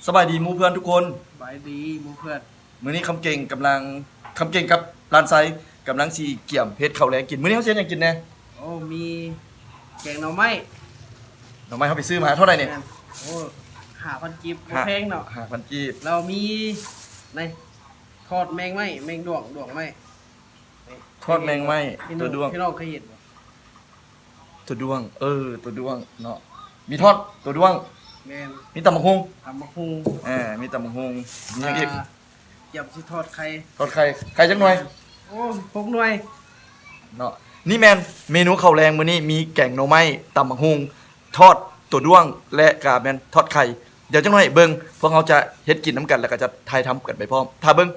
ສະບາຍດີໝູ່ເພື່ອນທຸກຄົນ. ສະບາຍດີໝູ່ເພື່ອນ. ມື້ນີ້ຄຳເກັ່ງກຳລັງ ຄຳເກັ່ງກັບຫຼານຊາຍກຳລັງຊິກຽມເຮັດເຂົ້າແລງກິນ. ມື້ນີ້ເຮົາຊິເຮັດຫຍັງກິນແດ່? ໂອ້ ມີແກງໜໍ່ໄມ້. ໜໍ່ໄມ້ເຮົາໄປຊື້ມາເທົ່າໃດນີ້? ແມ່ນ. ໂອ້ ຫ້າພັນກີບ ບໍ່ແພງເນາະ. ຫ້າພັນກີບ. ແລ້ວມີ ນີ້ ທອດແມງໄມ້ ແມງດ້ວງ ດ້ວງໄມ້. ນີ້ ທອດແມງໄມ້ ເມນູ ຕົວດ້ວງ. ພີ່ນ້ອງເຄີຍເຫັນບໍ່? ຕົວດ້ວງ ເອີ ຕົວດ້ວງເນາະ. ມີທອດຕົວດ້ວງ. ແມ່ນ. ມີຕຳບັກຫຸ່ງ. ຕຳບັກຫຸ່ງ. ເອີ ມີຕຳບັກຫຸ່ງ. ມີຫຍັງອີກ? ອ່າ ກຽມຊິທອດໄຂ່. ທອດໄຂ່. ໄຂ່ຈັກໜ່ວຍ? ໂອ້ ຫົກໜ່ວຍເນາະ. ນີ້ແມ່ນເມນູເຂົ້າແລງມື້ນີ້ ມີແກງໜໍ່ໄມ້, ຕຳບັກຫຸ່ງ, ທອດຕົວດ້ວງ ແລະ ກະແມ່ນທອດໄຂ່. ດຽວຈັກໜ່ອຍເບິ່ງ ພວກເຮົາຈະເຮັດກິນນຳກັນ ແລ້ວກະຈະຖ່າຍທຳກັນໄປພ້ອມ. ຖ້າເບິ່ງ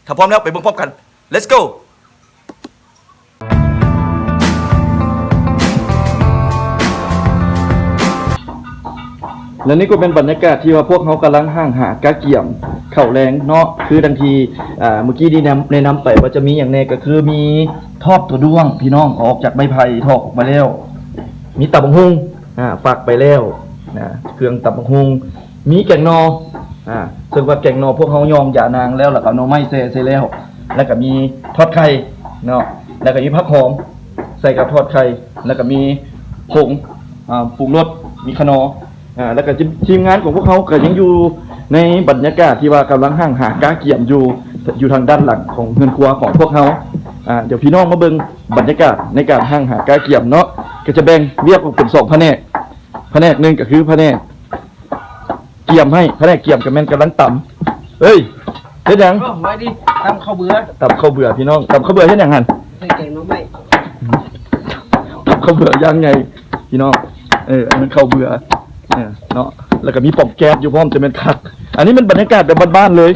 ຖ້າພ້ອມແລ້ວໄປເບິ່ງພ້ອມກັນ. Let's go. ແລະ ນີ້ກໍເປັນບັນຍາກາດທີ່ວ່າພວກເຮົາກຳລັງຫ້າງຫາກະກຽມເຂົ້າແລງເນາະ. ຄືດັ່ງທີ່ ອ່າ ເມື່ອກີ້ນີ້ນຳ ແນະນຳໄປວ່າຈະມີຫຍັງແດ່ ກໍຄືມີທອດຕົວດ້ວງ ພີ່ນ້ອງ ອອກຈາກໄມ້ໄຜ່ ຖອກອອກມາແລ້ວ. ມີຕຳບັກຫຸ່ງ ອ່າ ຝາກໄປແລ້ວນະ ເຄື່ອງຕຳບັກຫຸ່ງ. ມີແກງໜໍ່ ອ່າ ເຊິ່ງວ່າແກງໜໍ່ພວກເຮົາຍອງຢານາງແລ້ວ ແລ້ວກໍເອົາໜໍ່ໄມ້ແຊ່ໃສ່ແລ້ວ. ແລ້ວກໍມີທອດໄຂ່ເນາະ ແລ້ວກໍມີຜັກຫອມໃສ່ກັບທອດໄຂ່. ແລ້ວກໍມີຜົງ ອ່າ ປຸງລົດ ມີຂະໜໍ່ ອ່າ ແລ້ວກໍທີມງານຂອງພວກເຮົາກໍຍັງຢູ່ໃນບັນຍາກາດທີ່ວ່າກຳລັງຫ້າງຫາກະກຽມຢູ່ ຢູ່ທາງດ້ານຫຼັງຂອງເຮືອນຄົວຂອງພວກເຮົາ. ອ່າ ດຽວພີ່ນ້ອງມາເບິ່ງບັນຍາກາດໃນການຫ້າງຫາກະກຽມເນາະ. ກໍຈະແບ່ງວຽກອອກເປັນສອງພະແນກ. ພະແນກໜຶ່ງກໍຄືພະແນກກຽມໃຫ້ ພະແນກກຽມກໍແມ່ນກຳລັງຕຳ. ເອີຍ ເຮັດຫຍັງ? ໂອ້ ສະບາຍດີ. ຕຳເຂົ້າເບືອ. ຕຳເຂົ້າເບືອ ພີ່ນ້ອງ. ຕຳເຂົ້າເບືອເຮັດຫຍັງຫັ້ນ? ໃສ່ແກງໜໍ່ໄມ້. ຕຳເຂົ້າເບືອຢ່າງໃຫຍ່ ພີ່ນ້ອງ. ເອີ ອັນນັ້ນເຂົ້າເບືອ ເອີ ເນາະ. ແລ້ວກໍມີປອງແກັດຢູ່ພ້ອມ ຈະແມ່ນຄັກ. ອັນນີ້ແມ່ນບັນຍາກາດແບບບ້ານໆເລີຍ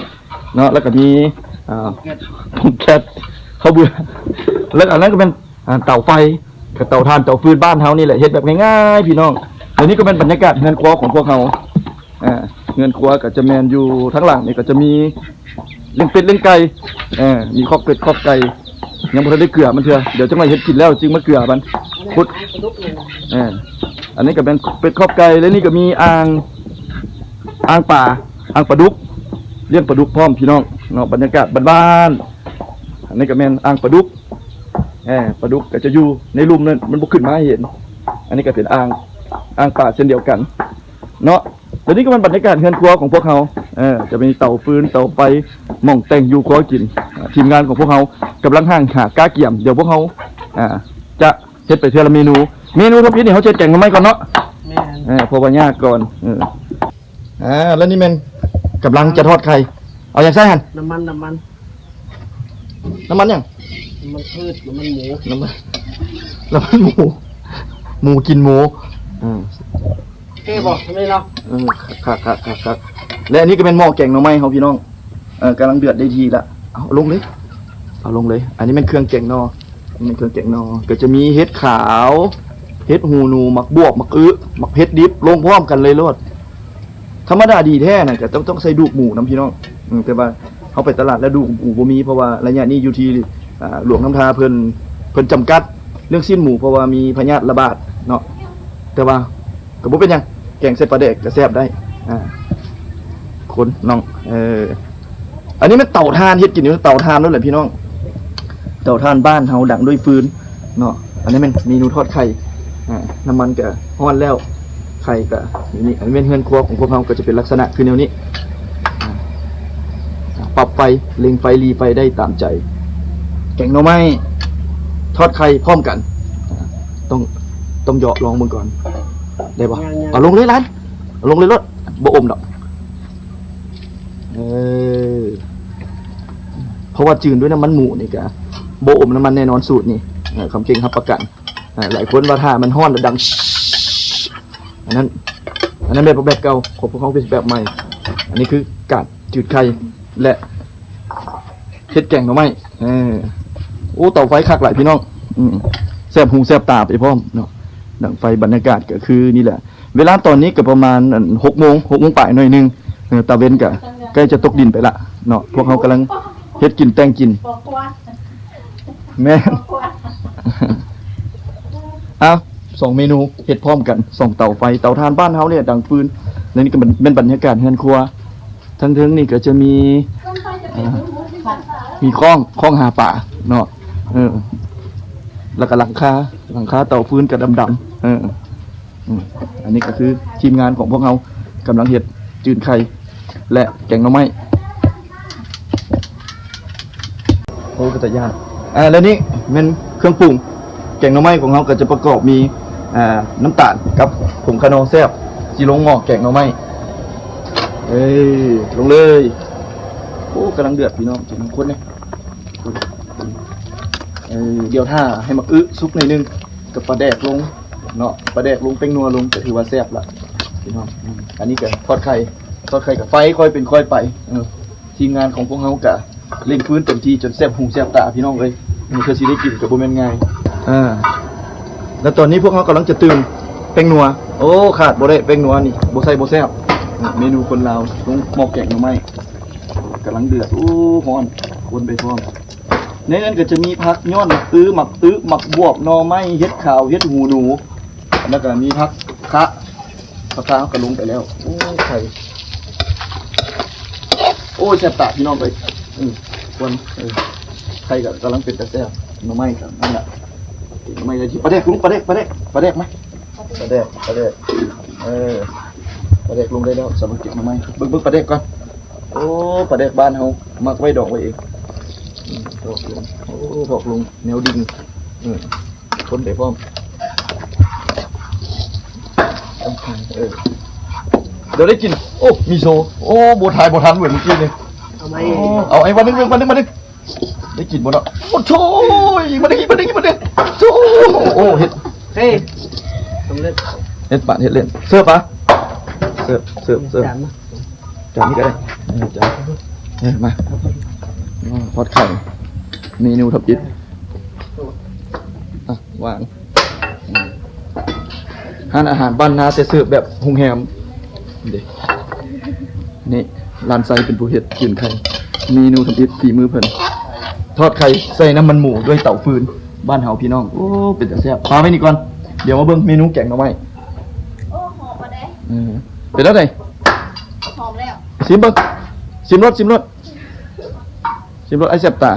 ເນາະ. ແລ້ວກໍມີ ອ່າ ປອງແກັດ ເຂົ້າເບືອ. ແລ້ວອັນນັ້ນກໍແມ່ນ ອ່າ ເຕົາໄຟ ກໍເຕົາຖ່ານເຕົາຟືນບ້ານເຮົານີ້ແຫຼະ ເຮັດແບບງ່າຍໆ ພີ່ນ້ອງ. ແລະ ນີ້ກໍແມ່ນບັນຍາກາດເຮືອນຄົວຂອງພວກເຮົາ. ອ່າ ເຮືອນຄົວກໍຈະແມ່ນຢູ່ທາງຫຼັງນີ້ ກໍຈະມີລ້ຽງເປັດລ້ຽງໄກ່ ເອີ ມີຄອກເປັດຄອກໄກ່ ຍັງບໍ່ທັນໄດ້ເກືອມັນເທື່ອ. ດຽວຈັກໜ່ອຍເຮັດກິນແລ້ວຈຶ່ງມາເກືອມັນ. ເອີ ອັນນີ້ກໍແມ່ນເປັດຄອກໄກ່ ແລະ ນີ້ກໍມີອ່າງ ອ່າງປາ ອ່າງປາດຸກ ລ້ຽງປາດຸກພ້ອມ ພີ່ນ້ອງເນາະ. ບັນຍາກາດບ້ານໆ. ອັນນີ້ກໍແມ່ນອ່າງປາດຸກ ເອີ ປາດຸກກໍຈະຢູ່ໃນລຸ່ມນັ້ນ ມັນບໍ່ຂຶ້ນມາໃຫ້ເຫັນ. ອັນນີ້ກໍເປັນອ່າງ ອ່າງປາເຊັ່ນດຽວກັນເນາະ. ແລະ ນີ້ກໍແມ່ນບັນຍາກາດເຮືອນຄົວຂອງພວກເຮົາ ເອີ ຈະມີເຕົາຟືນເຕົາໄຟ ໝ່ອງແຕ່ງຢູ່ຄົວກິນ. ອ່າ ທີມງານຂອງພວກເຮົາກຳລັງຫ້າງຫາກະກຽມ ດຽວພວກເຮົາ ອ່າ ຈະເຮັດໄປເທື່ອລະເມນູ. ເມນູທຳອິດນີ້ເຮົາຈະເຮັດແກງໜໍ່ໄມ້ກ່ອນເນາະ. ແມ່ນ. ເອີ ເພາະວ່າຍາກກ່ອນ ເອີ. ອ່າ ແລ້ວນີ້ແມ່ນກຳລັງຈະທອດໄຂ່. ເອົາຫຍັງໃສ່ຫັ້ນ? ນ້ຳມັນ ນ້ຳມັນ. ນ້ຳມັນຫຍັງ? ນ້ຳມັນພືດ ນ້ຳມັນໝູ. ນ້ຳມັນ ນ້ຳມັນໝູ ໝູກິນໝູ. ເອີ ເທ່ບໍ່? ທຳນີ້ເນາະ. ເອີ ຄັກໆໆໆ. ແລະ ອັນນີ້ກໍແມ່ນໝໍ້ແກງໜໍ່ໄມ້ເຮົາ ພີ່ນ້ອງ. ເອີ ກຳລັງເດືອດໄດ້ທີ່ລະ. ເອົາລົງເລີຍ ເອົາລົງເລີຍ. ອັນນີ້ແມ່ນເຄື່ອງແກງໜໍ່ ແມ່ນເຄື່ອງແກງໜໍ່ ກໍຈະມີເຫັດຂາວ ເຫັດຫູໜູ ໝາກບວບ ໝາກອຶ ໝາກເຜັດດິບ ລົງພ້ອມກັນເລີຍໂລດ. ທຳມະດາດີແທ້ນະ ກໍຕ້ອງ ຕ້ອງໃສ່ດູກໝູນຳ ພີ່ນ້ອງ. ອືມ ແຕ່ວ່າເຮົາໄປຕະຫຼາດແລ້ວດູກໝູບໍ່ມີ ເພາະວ່າໄລຍະນີ້ຢູ່ທີ່ ອ່າ ຫຼວງນ້ຳທາເພິ່ນ ເພິ່ນຈຳກັດເລື່ອງຊີ້ນໝູ ເພາະວ່າມີພະຍາດລະບາດເນາະ. ແຕ່ວ່າກໍບໍ່ເປັນຫຍັງ ແກງໃສ່ປາແດກກໍແຊບໄດ້. ອ່າ ຄົນນ້ອງ ເອີ ອັນນີ້ແມ່ນເຕົາຖ່ານ ເຮັດກິນຢູ່ເຕົາຖ່ານໂລດແຫຼະ ພີ່ນ້ອງ. ເຕົາຖ່ານບ້ານເຮົາດັງດ້ວຍຟືນເນາະ. ອັນນີ້ແມ່ນເມນູທອດໄຂ່. ອ່າ ນ້ຳມັນກະຮ້ອນແລ້ວ ໄຂ່ກະຢູ່ນີ້. ອັນນີ້ແມ່ນເຮືອນຄົວຂອງພວກເຮົາ ກະຈະເປັນລັກສະນະຄືແນວນີ້. ອ່າ ປັບໄຟ ເລັ່ງໄຟ ຫຼີ່ໄຟໄດ້ຕາມໃຈ. ແກງໜໍ່ໄມ້ ທອດໄຂ່ພ້ອມກັນ. ອ່າ ຕ້ອງ ຕ້ອງເຍາະລອງເບິ່ງກ່ອນ ໄດ້ບໍ່? ຍັງໆ ເອົາລົງເລີຍຫຼານ ເອົາລົງເລີຍໂລດ ບໍ່ອົມດອກ. ເອີ ເພາະວ່າຈືນດ້ວຍນ້ຳມັນໝູນີ້ກະບໍ່ອົມນ້ຳມັນແນ່ນອນສູດນີ້. ເອີ ຄຳເກັ່ງຮັບປະກັນ. ອ່າ ຫຼາຍຄົນວ່າຖ້າມັນຮ້ອນແລ້ວດັງ ອັນນັ້ນ ອັນນັ້ນແບບ ແບບເກົ່າ ຂອງພວກເຮົາເປັນແບບໃໝ່. ອັນນີ້ຄືການຈືດໄຂ່ ແລະ ເຮັດແກງໜໍ່ໄມ້. ເອີ ໂອ້ ເຕົາໄຟຄັກຫຼາຍ ພີ່ນ້ອງ. ອືມ ແສບຫູແສບຕາໄປພ້ອມເນາະ. ດັງໄຟ ບັນຍາກາດກໍຄືນີ້ແຫຼະ. ເວລາຕອນນີ້ກໍປະມານ ອັນ ຫົກໂມງ ຫົກໂມງປາຍໜ້ອຍໜຶ່ງ. ເອີ ຕາເວັນກໍໃກ້ຈະຕົກດິນໄປລະເນາະ. ພວກເຮົາກຳລັງເຮັດກິນແຕ່ງກິນ. ແມ່ນ. ເອົາ ສອງເມນູເຮັດພ້ອມກັນ ສອງເຕົາໄຟ ເຕົາຖ່ານບ້ານເຮົານີ້ແຫຼະ ດັງຟືນ. ແລະ ນີ້ກໍແມ່ນ ແມ່ນບັນຍາກາດເຮືອນຄົວ ທາງເທິງນີ້ກໍຈະມີ ເອີ ມີຄ້ອງ ຄ້ອງຫາປາເນາະ ເອີ ແລ້ວກໍຫຼັງຄາ ຫຼັງຄາເຕົາຟືນກໍດຳໆ ເອີ ອືມ ອັນນີ້ກໍຄືທີມງານຂອງພວກເຮົາກຳລັງເຮັດຈືນໄຂ່ ແລະ ແກງໜໍ່ໄມ້. ໂອ້ ເປັນຕາຢ້ານ. ອ່າ ແລະນີ້ແມ່ນເຄື່ອງປຸງ ແກງໜໍ່ໄມ້ຂອງເຮົາກໍຈະປະກອບມີ ອ່າ ນ້ຳຕານກັບຜົງຂະໜໍ່ແຊບ ຊິລົງໝໍ້ແກງໜໍ່ໄມ້. ເອີ ລົງເລີຍ. ໂອ້ ກຳລັງເດືອດພີ່ນ້ອງ ເຂົ້ມຂຸ້ນເດ້. ເອີ ດຽວຖ້າໃຫ້ໝາກອຶສຸກໜ້ອຍໜຶ່ງ ກັບປາແດກລົງເນາະ ປາແດກລົງ ແປ້ງນົວລົງ ກໍຖືວ່າແຊບລະພີ່ນ້ອງ. ອືມ ອັນນີ້ກໍທອດໄຂ່ ທອດໄຂ່ກໍໄຟຄ່ອຍເປັນຄ່ອຍໄປ. ເອີ ທີມງານຂອງພວກເຮົາກະເລັ່ງຟືນເຕັມທີ່ຈົນແສບຫູແສບຕາພີ່ນ້ອງເອີຍ ເພື່ອຊິໄດ້ກິນກໍບໍ່ແມ່ນງ່າຍ. ອ່າ ແລ້ວຕອນນີ້ພວກເຮົາກຳລັງຈະຕື່ມແປ້ງນົວ. ໂອ້ ຂາດບໍ່ໄດ້ແປ້ງນົວນີ້ ບໍ່ໃສ່ບໍ່ແຊບ. ເມນູຄົນລາວ ລົງໝໍ້ແກງໜໍ່ໄມ້ ກຳລັງເດືອດ. ໂອ້ ຮ້ອນ ຄົນໄປພ້ອມ. ໃນນັ້ນກໍຈະມີຜັກຍ້ອນ ໝາກອຶ ໝາກອຶ ໝາກບວບ ໜໍ່ໄມ້ ເຫັດຂາວ ເຫັດຫູໜູ ແລ້ວກໍມີຜັກຄະ ຜັກຄະເຮົາກໍລົງໄປແລ້ວ. ໂອ້ຍ ໄຂ່ ໂອ້ຍ ແຊບຕາພີ່ນ້ອງເອີຍ. ອືມ ຄວນ ເອີ ໄຂ່ກໍກຳລັງເປັນຕາແຊບ. ໜໍ່ໄມ້ກໍນັ້ນລະ ໜໍ່ໄມ້ທີ່ປາແດກລົງ ປາແດກ ປາແດກ ປາແດກມາ ປາແດກ ປາແດກ ເອີ ປາແດກລົງໄດ້ແລ້ວ. ສາວເກັບໜໍ່ໄມ້ ເບິ່ງ ເບິ່ງປາແດກກ່ອນ. ໂອ້ ປາແດກບ້ານເຮົາມັກໄວ້ດອງໄວ້ເອງ. ອືມ ຖອກລົງ ໂອ້ ຖອກລົງແນວດິ່ງ. ເອີ ຄົນໄປພ້ອມ ເອີ ດຽວໄດ້ກິນ. ໂອ້ ມີໂຊ. ໂອ້ ບໍ່ຖ່າຍບໍ່ທັນເວີຍ ເມື່ອກີ້ນີ້. ເອົາໃໝ່ ເອົາ ເອົາ ເອົາ ວັນໜຶ່ງ ວັນໜຶ່ງ ວັນໜຶ່ງ ໄດ້ກິນບໍ່ເນາະ? ໂອ້ໂຫ ມາເດີ ມາເດີ ມາເດີ. ໂອ້ ເຮັດ ເຮັດປານເຮັດເຫຼັ້ນ. ເສີບປະ ເສີບ ເສີບ ເສີບ. ຈານນີ້ກໍໄດ້ ເອີ ຈານ ເອີ ມາ ອໍ ທອດໄຂ່ ເມນູທຳອິດ. ອ່ະ ວາງ ຮ້ານອາຫານບ້ານນາ ແຕ່ເສີບແບບໂຮງແຮມເດ້. ນີ້ ຫຼານໄຊເປັນຜູ້ເຮັດ ຈືນໄຂ່ ເມນູທຳອິດ ຝີມືເພິ່ນ. ທອດໄຂ່ໃສ່ນ້ຳມັນໝູດ້ວຍເຕົາຟືນບ້ານເຮົາພີ່ນ້ອງ. ໂອ້ ເປັນຕາແຊບ. ປາໄວ້ນີ້ກ່ອນ ດຽວມາເບິ່ງເມນູແກງໜໍ່ໄມ້. ໂອ້ ຫອມປານໃດ? ເອີ ເປັນແນວໃດ? ຫອມແລ້ວ. ຊີມເບິ່ງ ຊີມໂລດ ຊີມໂລດ ຊີມໂລດ ອ້າຍແຊບຕາ.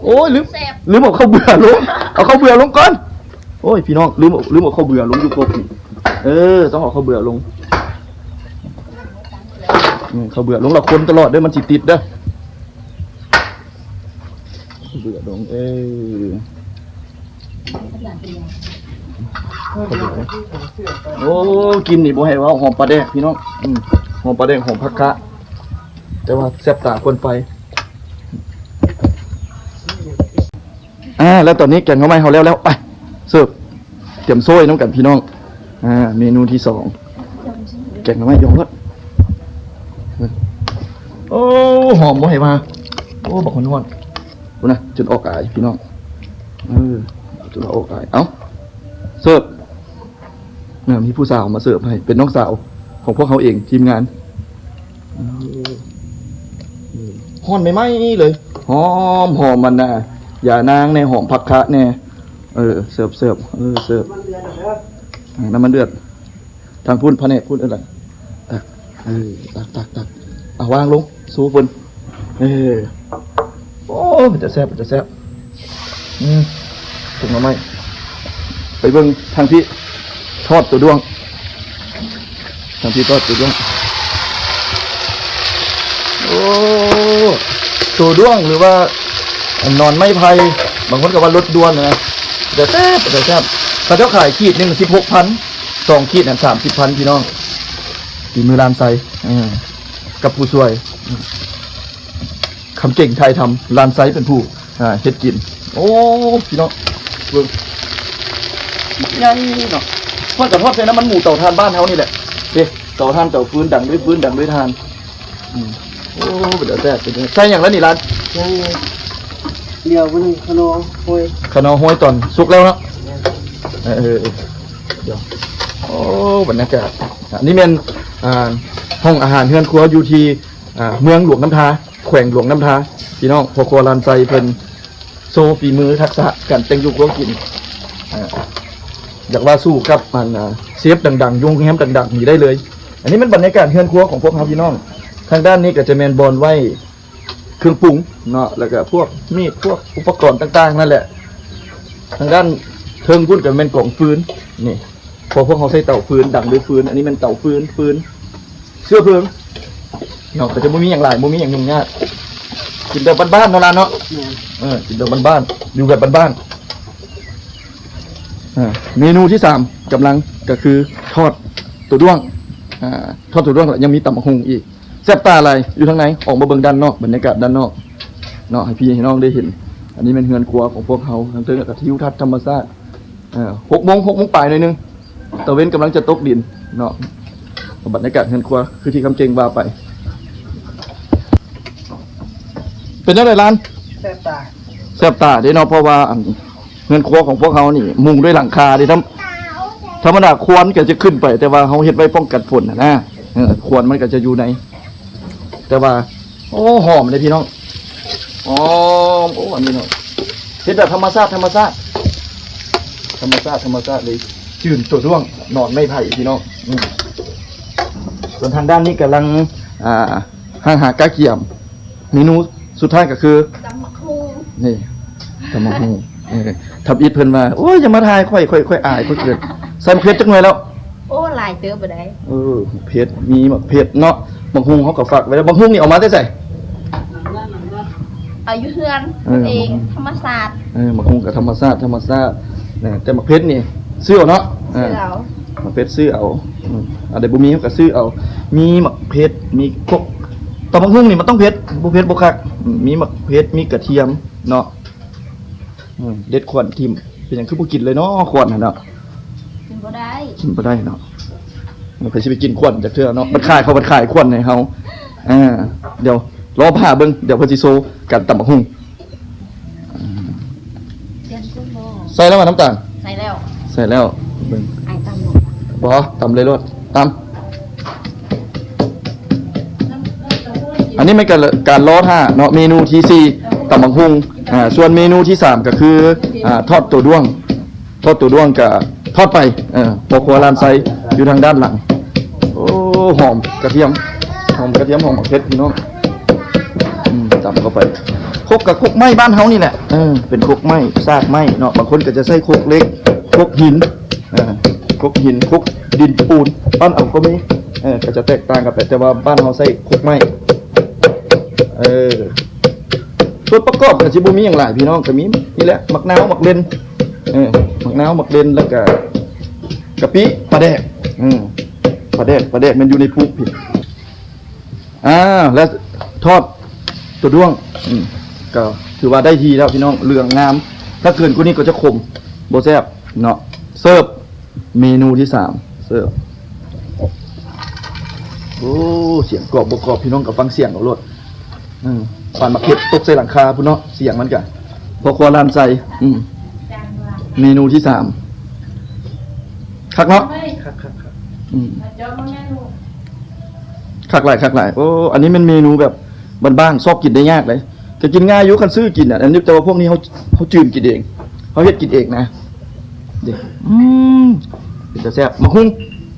ໂອ້ຍ ລືມ ແຊບ ລືມເອົາເຂົ້າເບືອລົງ ເອົາເຂົ້າເບືອລົງກ່ອນ. ໂອ້ຍ ພີ່ນ້ອງ ລືມ ລືມເອົາເຂົ້າເບືອລົງຢູ່ກົກນີ້. ເອີ ຕ້ອງເອົາເຂົ້າເບືອລົງ. ອືມ ເຂົ້າເບືອລົງແລ້ວຄົນຕະຫຼອດເດີ້ ມັນຊິຕິດເດີ້. ເບືອລົງ ເອີ ໂອ້ ກິ່ນນີ້ບໍ່ໃຫ້ເວົ້າ ຫອມປາແດກພີ່ນ້ອງ. ອືມ ຫອມປາແດກ ຫອມຜັກຄະ ແຕ່ວ່າແຊບຕາຄວນໄຟ. ອ່າ ແລ້ວຕອນນີ້ແກງໜໍ່ໄມ້ເຮົາແລ້ວແລ້ວ ໄປເສີບ ຕຽມໂຊຍນຳກັນພີ່ນ້ອງ. ອ່າ ເມນູທີສອງ ແກງໜໍ່ໄມ້ ຢອງເລີດ. ໂອ້ ຫອມບໍ່ໃຫ້ວ່າ. ໂອ້ ບັກຮ້ອນໆ ພຸ້ນນະ ຈົນອອກອາຍພີ່ນ້ອງ. ເອີ ຈົນອອກອາຍ. ເອົ້າ ເສີບ. ນະ ມີຜູ້ສາວມາເສີບໃຫ້ ເປັນນ້ອງສາວຂອງພວກເຮົາເອງ ທີມງານ. ເອີ ເອີ ຮ້ອນໃໝ່ໆເລີຍ ຫອມ ຫອມມັນນະ ຢານາງແດ່ ຫອມຜັກຄະແດ່. ເອີ ເສີບ ເສີບ ເອີ ເສີບ. ນ້ຳມັນເດືອດ ທາງພຸ້ນ ພະແນກພຸ້ນ ເອີ້ນລະ ຕັກ ເອີ ຕັກ ຕັກ ຕັກ ເອົາວາງລົງ ຊູເພິ່ນ. ເອີ ໂອ້ ເປັນຕາແຊບ ເປັນຕາແຊບ. ອືມ ແກງໜໍ່ໄມ້. ໄປເບິ່ງທາງພີ້ ທອດຕົວດ້ວງ ທາງພີ້ທອດຕົວດ້ວງ. ໂອ້ ຕົວດ້ວງ ຫຼືວ່າໜອນໄມ້ໄຜ່ ບາງຄົນກໍວ່າລົດດ່ວນນະ ແຕ່ແຊບ ແຕ່ແຊບ. ເຂົາເຈົ້າຂາຍຂີດໜຶ່ງສິບຫົກພັນ ສອງຂີດນັ້ນສາມສິບພັນ ພີ່ນ້ອງ. ຝີມືຫຼານໄຊ ເອີ ກັບຜູ້ຊ່ວຍ ຄຳເກັ່ງຖ່າຍທຳ ຫຼານໄຊເປັນຜູ້ ອ່າ ເຮັດກິນ. ໂອ້ ພີ່ນ້ອງ ເບິ່ງ ໃຫຍ່ເນາະ. ທອດກໍທອດໃສ່ນ້ຳມັນໝູເຕົາຖ່ານບ້ານເຮົານີ້ແຫຼະເດ້ ເຕົາຖ່ານ ເຕົາຟືນ ດັງດ້ວຍຟືນ ດັງດ້ວຍຖ່ານ. ອືມ ໂອ້ ເປັນຕາແຊບ ເປັນຕາແຊບ. ໃສ່ຫຍັງແລ້ວນີ້ຫຼານ? ຍັງ ດຽວເບິ່ງຂະໜໍ່ໂຮຍ ຂະໜໍ່ໂຮຍຕອນສຸກແລ້ວເນາະ. ເອີ ເອີ ເອີ ດຽວ ໂອ້ ບັນຍາກາດ. ອັນນີ້ແມ່ນ ອ່າ ຫ້ອງອາຫານເຮືອນຄົວຢູ່ທີ່ ອ່າ ເມືອງຫຼວງນ້ຳທາ ແຂວງຫຼວງນ້ຳທາ ພີ່ນ້ອງ. ພໍ່ຄົວຫຼານໄຊເພິ່ນໂຊຝີມືທັກສະການແຕ່ງຢູ່ຄົວກິນ. ອ່າ ຢາກວ່າສູ້ກັບອັນ ອ່າ ເຊຟດັງໆ ຢູ່ໂຮງແຮມດັງໆນີ້ໄດ້ເລີຍ. ອັນນີ້ແມ່ນບັນຍາກາດເຮືອນຄົວຂອງພວກເຮົາພີ່ນ້ອງ. ທາງດ້ານນີ້ກໍຈະແມ່ນບ່ອນໄວ້ເຄື່ອງປຸງເນາະ ແລ້ວກໍພວກມີດ ພວກອຸປະກອນຕ່າງໆນັ້ນແຫຼະ. ທາງດ້ານເທິງພຸ້ນກໍແມ່ນກອງຟືນນີ້ ເພາະພວກເຮົາໃຊ້ເຕົາຟືນ ດັງດ້ວຍຟືນ. ອັນນີ້ແມ່ນເຕົາຟືນ ຟືນ ເຊື້ອເພີງເນາະ. ກໍຈະບໍ່ມີຫຍັງຫຼາຍ ບໍ່ມີຫຍັງຫຍຸ້ງຍາກ ກິນແບບບ້ານໆເນາະຫຼານເນາະ. ແມ່ນ ເອີ ກິນແບບບ້ານໆ ຢູ່ແບບບ້ານໆ. ອ່າ ເມນູທີສາມກຳລັງ ກໍຄືທອດໂຕດ້ວງ. ອ່າ ທອດໂຕດ້ວງ ແລ້ວຍັງມີຕຳບັກຫຸ່ງອີກ. ແຊບຕາຫຼາຍ ຢູ່ທາງໃນ. ອອກມາເບິ່ງດ້ານນອກ ບັນຍາກາດດ້ານນອກເນາະ ໃຫ້ພີ່ໃຫ້ນ້ອງໄດ້ເຫັນ. ອັນນີ້ແມ່ນເຮືອນຄົວຂອງພວກເຮົາ ທາງເທິງກໍທິວທັດທຳມະຊາດ. ເອີ ຫົກໂມງ ຫົກໂມງປາຍໜ້ອຍໜຶ່ງ ຕາເວັນກຳລັງຈະຕົກດິນເນາະ. ບັນຍາກາດເຮືອນຄົວຄືທີ່ຄຳເກັ່ງວ່າໄປ. ເປັນຈັ່ງໃດຫຼານ? ແຊບຕາ ແຊບຕາເດ້ເນາະ ເພາະວ່າອັນ ເຮືອນຄົວຂອງພວກເຮົານີ້ມຸງດ້ວຍຫຼັງຄາເດ້. ທຳ ທຳມະດາຄວັນກໍຈະຂຶ້ນໄປ ແຕ່ວ່າເຮົາເຮັດໄວ້ປ້ອງກັນຝົນຫັ້ນນະ. ເອີ ຄວັນມັນກໍຈະຢູ່ໃນ ແຕ່ວ່າ ໂອ້ ຫອມເດ້ພີ່ນ້ອງ ຫອມ. ໂອ້ ອັນນີ້ເນາະ ເຮັດແບບທຳມະຊາດ ທຳມະຊາດ ທຳມະຊາດ ທຳມະຊາດເລີຍ. ຈືນໂຕດ້ວງ ໜອນໄມ້ໄຜ່ພີ່ນ້ອງ. ອືມ ສ່ວນທາງດ້ານນີ້ກຳລັງ ອ່າ ຫາ ຫາກະກຽມ. ເມນູສຸດທ້າຍກໍຄື ຕຳບັກຫຸ່ງ ນີ້ ຕຳບັກຫຸ່ງ. ເອີ ທຳອິດເພິ່ນວ່າ ໂອ້ຍ ຢ່າມາຖ່າຍຂ້ອຍ ຂ້ອຍ ຂ້ອຍອາຍ ຂ້ອຍເກີນ. ໃສ່ໝາກເຜັດຈັກໜ່ວຍແລ້ວ? ໂອ້ ຫຼາຍເຕີບບໍ່ໄດ້. ເອີ ໝາກເຜັດ ມີໝາກເຜັດເນາະ. ບັກຫຸ່ງເຮົາກໍຟັກໄວ້ແລ້ວ. ບັກຫຸ່ງນີ້ເອົາມາແຕ່ໃສ? ເອົາຢູ່ເຮືອນ ເອີ ເອງ ບັກຫຸ່ງ ທຳມະຊາດ. ເອີ ບັກຫຸ່ງກໍທຳມະຊາດ ທຳມະຊາດນະ. ແຕ່ໝາກເຜັດນີ້ຊື້ເອົາເນາະ. ເອີ ຊື້ເອົາ ໝາກເຜັດຊື້ເອົາ. ອືມ ອັນໃດບໍ່ມີເຮົາກໍຊື້ເອົາ. ມີໝາກເຜັດ ມີຄົກ ຕຳບັກຫຸ່ງນີ້ມັນຕ້ອງເຜັດ ບໍ່ເຜັດບໍ່ຄັກ. ອືມ ມີໝາກເຜັດ ມີກະທຽມເນາະ. ອືມ ເດັດຂວັນຖິ້ມ. ເປັນຫຍັງຄືບໍ່ກິນເລີຍເນາະ ຂວັນຫັ້ນເນາະ? ກິນບໍ່ໄດ້ ກິນບໍ່ໄດ້ເນາະ. ໃຜຊິໄປກິນຂວັນຈັກເທື່ອເນາະ ບັດຂາຍເຂົາບັດຂາຍຂວັນໃຫ້ເຮົາ. ອ່າ ດຽວລໍຖ້າເບິ່ງ ດຽວເພິ່ນຊິໂຊການຕຳບັກຫຸ່ງ. ອືມ ປ່ຽນຄົນບໍ່? ໃສ່ແລ້ວວ່ານ້ຳຕານ? ໃສ່ແລ້ວ ໃສ່ແລ້ວ. ເບິ່ງ ອ້າຍຕຳບໍ່? ບໍ່ ຕຳເລີຍໂລດ ຕຳ. ອັນນີ້ແມ່ນການ ການລໍຖ້າເນາະ. ເມນູທີສີ່ ຕຳບັກຫຸ່ງ. ອ່າ ສ່ວນເມນູທີສາມກໍຄື ອ່າ ທອດໂຕດ້ວງ. ທອດໂຕດ້ວງກະທອດໄປ. ເອີ ພໍ່ຄົວຫຼານໄຊຢູ່ທາງດ້ານຫຼັງ. ໂອ້ ຫອມກະທຽມ ຫອມກະທຽມ ຫອມໝາກເຜັດພີ່ນ້ອງ. ອືມ ຕຳເຂົ້າໄປ. ຄົກກະຄົກໄມ້ບ້ານເຮົານີ້ແຫຼະ. ເອີ ເປັນຄົກໄມ້ ຊາກໄມ້ເນາະ. ບາງຄົນກໍຈະໃຊ້ຄົກເຫຼັກ ຄົກຫີນ. ເອີ ຄົກຫີນ ຄົກດິນປູນ ປັ້ນເອົາກໍມີ. ເອີ ກໍຈະແຕກຕ່າງກັນໄປ ແຕ່ວ່າບ້ານເຮົາໃຊ້ຄົກໄມ້. ເອີ ສ່ວນປະກອບກໍຊິບໍ່ມີຫຍັງຫຼາຍພີ່ນ້ອງ ກໍມີນີ້ແຫຼະ ໝາກນາວ ໝາກເລັ່ນ. ເອີ ໝາກນາວ ໝາກເລັ່ນ ແລ້ວກະກະປິ ປາແດກ. ອືມ ປາແດກ ປາແດກແມ່ນຢູ່ໃນປຸກພີ້. ອ່າ ແລ້ວທອດໂຕດ້ວງ. ອືມ ກໍຖືວ່າໄດ້ທີ່ແລ້ວພີ່ນ້ອງ ເຫຼືອງງາມ. ຖ້າເກີນກວ່ານີ້ກໍຈະຂົມ ບໍ່ແຊບເນາະ. ເສີບ ເມນູທີສາມ ເສີບ. ໂອ້ ສຽງກອບບໍ່ກອບ ພີ່ນ້ອງກໍຟັງສຽງເອົາໂລດ. ອືມ ປານໝາກເຜັດຕົກໃສ່ຫຼັງຄາພຸ້ນເນາະ ສຽງມັນກະ ພໍ່ຄົວຫຼານໄຊ. ອືມ ເມນູທີສາມ ຄັກເນາະ. ຄັກໆໆ. ອືມ ຄັກຫຼາຍ ຄັກຫຼາຍ. ໂອ້ ອັນນີ້ແມ່ນເມນູແບບບ້ານໆ ຊອກກິນໄດ້ຍາກເດ້. ກໍກິນງ່າຍຢູ່ ຄັນຊື້ກິນນະ ອັນນີ້ ແຕ່ວ່າພວກນີ້ເຮົາ ເຮົາຈືມກິນເອງ ເຮົາເຮັດກິນເອງນະ. ເດ້ ອືມ ເປັນຕາແຊບ. ໝາກຫຸ່ງ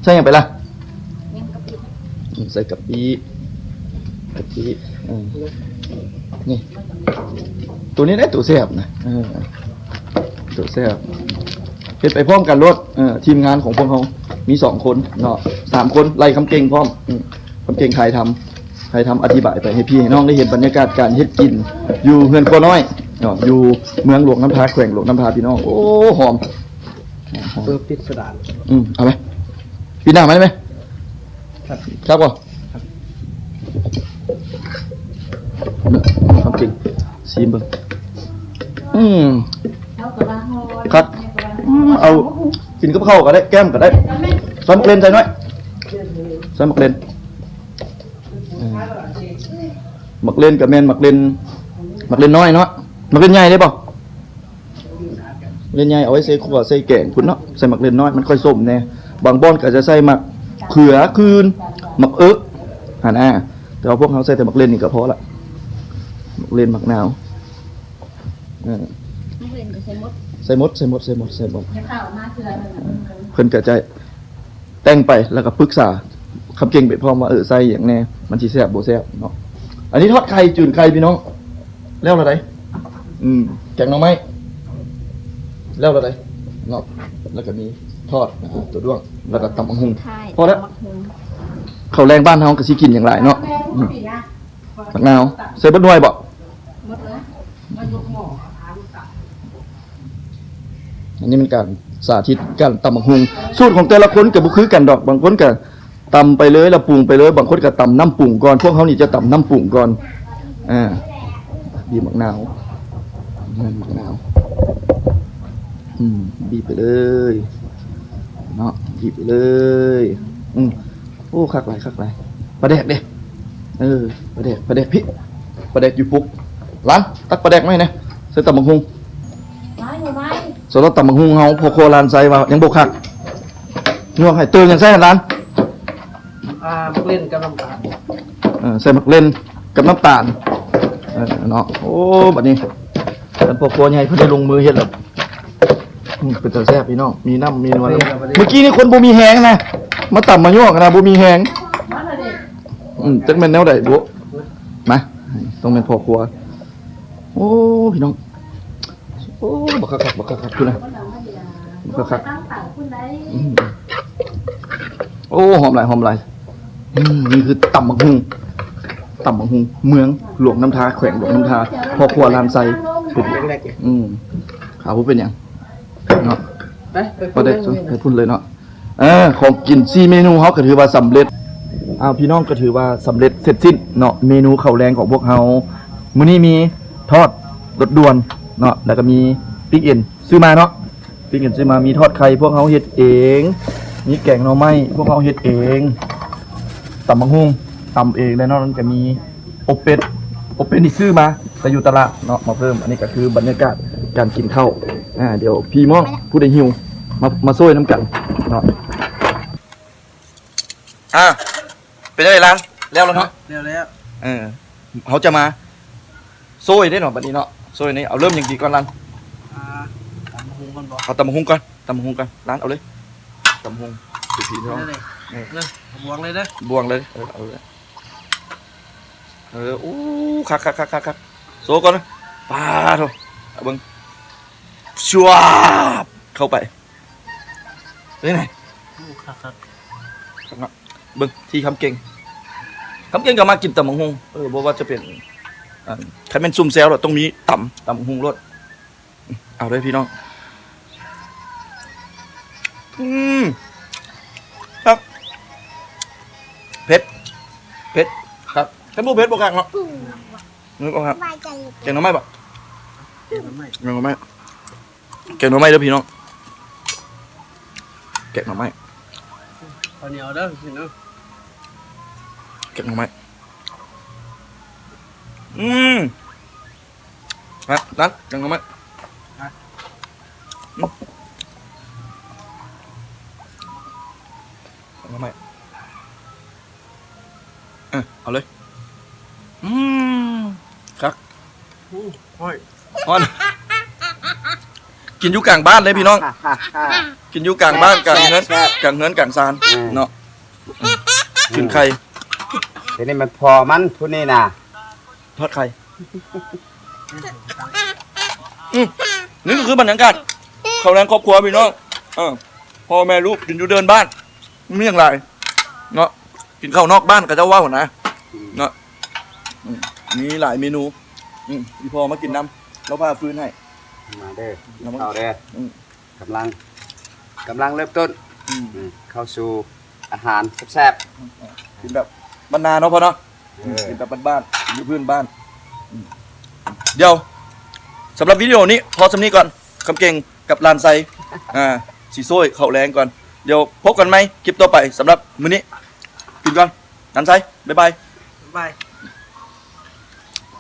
ໃສ່ຫຍັງໄປລະ? ຍັງກະປິ ອືມ ໃສ່ກະປິ ກະປິ. ເອີ ນີ້ ໂຕນີ້ແຫຼະໂຕແຊບນະ. ເອີ ໂຕແຊບ ເຮັດໄປພ້ອມກັນໂລດ. ເອີ ທີມງານຂອງພວກເຮົາມີສອງຄົນເນາະ ສາມຄົນ ໄລ່ຄຳເກັ່ງພ້ອມ. ອືມ ຄຳເກັ່ງຖ່າຍທຳ ຖ່າຍທຳອະທິບາຍໄປໃຫ້ພີ່ໃຫ້ນ້ອງໄດ້ເຫັນບັນຍາກາດການເຮັດກິນຢູ່ເຮືອນຄົວນ້ອຍເນາະ ຢູ່ເມືອງຫຼວງນ້ຳທາ ແຂວງຫຼວງນ້ຳທາ ພີ່ນ້ອງ. ໂອ້ ຫອມ ຫອມ ເອີ ປິດສະດານ. ອືມ ເອົາໄປ ປິດໜ້າມາໄດ້ໄໝ? ຄັບ ຄັບບໍ່? ຄຳເກັ່ງ ຊີມເບິ່ງ. ອືມ ຄັກ. ອືມ ເອົາກິນກັບເຂົ້າກໍໄດ້ ແກ້ມກໍໄດ້. ຊອຍໝາກເລັ່ນໃສ່ໜ້ອຍ ຊອຍໝາກເລັ່ນ. ເອີ ໝາກເລັ່ນກໍແມ່ນໝາກເລັ່ນ ໝາກເລັ່ນນ້ອຍເນາະ. ໝາກເລັ່ນໃຫຍ່ໄດ້ບໍ່? ເລັ່ນໃຫຍ່ເອົາໄວ້ໃສ່ຂົ້ວໃສ່ແກງພຸ້ນເນາະ ໃສ່ໝາກເລັ່ນນ້ອຍມັນຄ່ອຍສົ້ມແດ່. ບາງບ່ອນກໍຈະໃສ່ໝາກເຂືອຄືນ ໝາກເອິກຫັ້ນນະ ແຕ່ວ່າພວກເຮົາໃສ່ແຕ່ໝາກເລັ່ນນີ້ກໍພໍລະ ໝາກເລັ່ນ ໝາກນາວ. ເອີ ໝາກເລັ່ນກໍໃສ່ໝົດ. ໃສ່ໝົດ ໃສ່ໝົດ ໃສ່ໝົດ ໃສ່ໝົດ. ເພິ່ນກໍຈະແຕ່ງໄປ ແລ້ວກໍປຶກສາຄຳເກັ່ງໄປພ້ອມວ່າ ເອີ ໃສ່ຫຍັງແດ່ ມັນຊິແຊບບໍ່ແຊບເນາະ. ອັນນີ້ທອດໄຂ່ ຈືນໄຂ່ພີ່ນ້ອງ ແລ້ວລະໃດ. ອືມ ແກງໜໍ່ໄມ້ ແລ້ວລະໃດເນາະ. ແລ້ວກໍມີທອດ ອ່າ ຕົວດ້ວງ ແລ້ວກໍຕຳບັກຫຸ່ງ. ພໍແລ້ວ ເຂົ້າແລງບ້ານເຮົາກໍຊິກິນຫຍັງຫຼາຍເນາະ. ອືມ ໝາກນາວ ໃສ່ເບິດໜ່ວຍບໍ່? ໝົດແລ້ວ ມາຍົກໝໍ້ເອົາທານມາຕັກ. ອັນນີ້ແມ່ນການສາທິດການຕຳບັກຫຸ່ງ ສູດຂອງແຕ່ລະຄົນກໍບໍ່ຄືກັນດອກ. ບາງຄົນກໍຕຳໄປເລີຍ ແລ້ວປຸງໄປເລີຍ, ບາງຄົນກໍຕຳນ້ຳປຸງກ່ອນ. ພວກເຮົານີ້ຈະຕຳນ້ຳປຸງກ່ອນ. ອ່າ ບີບໝາກນາວ ແມ່ນໝາກນາວ. ອືມ ບີບໄປເລີຍເນາະ ບີບໄປເລີຍ. ອືມ ໂອ້ ຄັກຫຼາຍ ຄັກຫຼາຍ. ປາແດກເດ້? ເອີ ປາແດກ ປາແດກພີ້ ປາແດກຢູ່ປຸກ. ຫຼານ ຕັກປາແດກມາໃຫ້ແດ່ ໃສ່ຕຳບັກຫຸ່ງ. ສຳລັບຕຳບັກຫຸ່ງເຮົາ ພໍ່ຄົວຫຼານໄຊວ່າຍັງບໍ່ຄັກ. ຍົວກໃຫ້ເຕີມຫຍັງໃສ່ຫັ້ນຫຼານ? ອ່າ ໝາກເລັ່ນກັບນ້ຳຕານ. ເອີ ໃສ່ໝາກເລັ່ນກັບນ້ຳຕານ. ເອີ ເນາະ. ໂອ້ ບັດນີ້ ທ່ານພໍ່ຄົວໃຫຍ່ເພິ່ນໄດ້ລົງມືເຮັດແລ້ວ. ອືມ ເປັນຕາແຊບພີ່ນ້ອງ ມີນ້ຳມີນວນ. ເມື່ອກີ້ນີ້ຄົນບໍ່ມີແຮງນະ ມາຕຳມາຍົວກນະ ບໍ່ມີແຮງ. ອືມ ຈັກແມ່ນແນວໃດບຸ. ມາ ຕ້ອງແມ່ນພໍ່ຄົວ. ໂອ້ ພີ່ນ້ອງ ໂອ້ ບັກຄັກໆ ບັກຄັກໆ ພຸ້ນນະ ບັກຄັກໆ. ອືມ ໂອ້ ຫອມຫຼາຍ ຫອມຫຼາຍ. ອືມ ນີ້ຄືຕຳບັກຫຸ່ງ ຕຳບັກຫຸ່ງເມືອງຫຼວງນ້ຳທາ ແຂວງຫຼວງນ້ຳທາ. ພໍ່ຄົວຫຼານໄຊ ເປັນ ອືມ ຂາວບໍ່ເປັນຫຍັງເນາະ. ໄປ ໄປພຸ້ນເລີຍ ໄປພຸ້ນເລີຍເນາະ. ເອີ ຂອງກິນສີ່ເມນູເຮົາກໍຖືວ່າສຳເລັດ. ອ້າວ ພີ່ນ້ອງ ກໍຖືວ່າສຳເລັດເສັດສິ້ນເນາະ ເມນູເຂົ້າແລງຂອງພວກເຮົາ. ມື້ນີ້ມີທອດລົດດ່ວນເນາະ ແລ້ວກໍມີປີ້ງເອັນຊື້ມາເນາະ ປີ້ງເອັນຊື້ມາ. ມີທອດໄຂ່ ພວກເຮົາເຮັດເອງ, ມີແກງໜໍ່ໄມ້ ພວກເຮົາເຮັດເອງ, ຕຳບັກຫຸ່ງ ຕຳເອງ ແລະ ນອກນັ້ນກໍມີອົບເປັດ. ອົບເປັດນີ້ຊື້ມາແຕ່ຢູ່ຕະຫຼາດເນາະ ມາເພີ່ມ. ອັນນີ້ກໍຄືບັນຍາກາດການກິນເຂົ້າ. ອ່າ ດຽວພີ່ນ້ອງຜູ້ໃດຫິວ ມາ ມາຊ່ວຍນຳກັນເນາະ. ອ່າ ເປັນຈັ່ງໃດຫຼານ? ແລ້ວແລ້ວເນາະ? ແລ້ວແລ້ວ. ເອີ ເຮົາຈະມາໂຊຍເດ້ເນາະ ບັດນີ້ເນາະ. ໂຊຍນີ້ ເອົາເລີ່ມຫຍັງດີກ່ອນຫຼານ? ອ່າ ຕຳບັກຫຸ່ງກ່ອນບໍ? ເອົາຕຳບັກຫຸ່ງກ່ອນ ຕຳບັກຫຸ່ງກ່ອນຫຼານ. ເອົາເລີຍ ຕຳບັກຫຸ່ງ ພີ່ນ້ອງ. ເອີ ເອົາເລີຍ ເອີ ເອົາບ່ວງເລີຍເດີ ເອີ ເອົາເລີຍ. ເອີ ໂອ້ ຄັກໆໆໆ ໂຊກ່ອນນະ. ປາໂທ້ ເອົາເບິ່ງ ຊວາບ ເຂົ້າໄປ. ເປັນໄງ? ໂອ້ ຄັກໆ ຄັກເນາະ. ເບິ່ງທີ່ຄຳເກັ່ງ ຄຳເກັ່ງກໍມັກກິນຕຳບັກຫຸ່ງ. ເອີ ບໍ່ວ່າຈະເປັນ ອັນ ຄັນແມ່ນຊຸມແຊວແລ້ວຕ້ອງມີຕຳ ຕຳບັກຫຸ່ງໂລດ. ເອົາເດີພີ່ນ້ອງ. ອືມ ຄັກ ເຜັດ ເຜັດ ຄັກ. ຄັນບໍ່ເຜັດບໍ່ຄັກເນາະ. ອືມ ບໍ່ຄັກ. ແກງໜໍ່ໄມ້ບໍ? ແກງໜໍ່ໄມ້ ແກງໜໍ່ໄມ້ ແກງໜໍ່ໄມ້ເດີພີ່ນ້ອງ ແກງໜໍ່ໄມ້ ເຂົ້າໜຽວເດີພີ່ນ້ອງ ແກງໜໍ່ໄມ້. ອືມ ຮະ ນັ້ນ ແກງໜໍ່ໄມ້ ຮະ ອືມ ແກງໜໍ່ໄມ້. ເອີ ເອົາເລີຍ. ອືມ ຄັກ. ໂອ້ຍ ຮ້ອນ ກິນຢູ່ກາງບ້ານເດ້ພີ່ນ້ອງ ກິນຢູ່ກາງບ້ານ ກາງເຮືອນ ກາງເຮືອນກາງຊານເນາະ. ອືມ ກິນໄຂ່ ທີນີ້ມັນພໍມັນ ຜູ້ນີ້ນະ ທອດໄຂ່. ອືມ ນີ້ກໍຄືບັນຍາກາດເຂົ້າແລງຄອບຄົວພີ່ນ້ອງ. ເອີ ພໍ່ແມ່ລູກກິນຢູ່ເດີ່ນບ້ານ ມີຫຍັງຫຼາຍເນາະ ກິນເຂົ້ານອກບ້ານ ເຂົາເຈົ້າເວົ້ານະ ອືມ ເນາະ. ອືມ ມີຫຼາຍເມນູ. ອືມ ອີ່ພໍ່ມາກິນນຳ ລາວຜ່າຟືນໃຫ້ ມາເດີ ກິນເຂົ້າເດີ. ອືມ ກຳລັງ ກຳລັງເລີ່ມຕົ້ນ ອືມ ອືມ ເຂົ້າສູ່ອາຫານແຊບໆ ກິນແບບບ້ານນາເນາະພໍ່ເນາະ. ເອີ ອືມ ກິນແບບບ້ານໆ ຢູ່ພື້ນບ້ານ. ອືມ ດຽວ ສຳລັບວິດີໂອນີ້ພໍສ່ຳນີ້ກ່ອນ ຄຳເກັ່ງກັບຫຼານໄຊ ອ່າ ຊິໂຊຍເຂົ້າແລງກ່ອນ. ດຽວພົບກັນໃໝ່ຄລິບຕໍ່ໄປ. ສຳລັບມື້ນີ້ ກິນກ່ອນ ຫຼານໄຊ ບາຍບາຍ ບາຍ.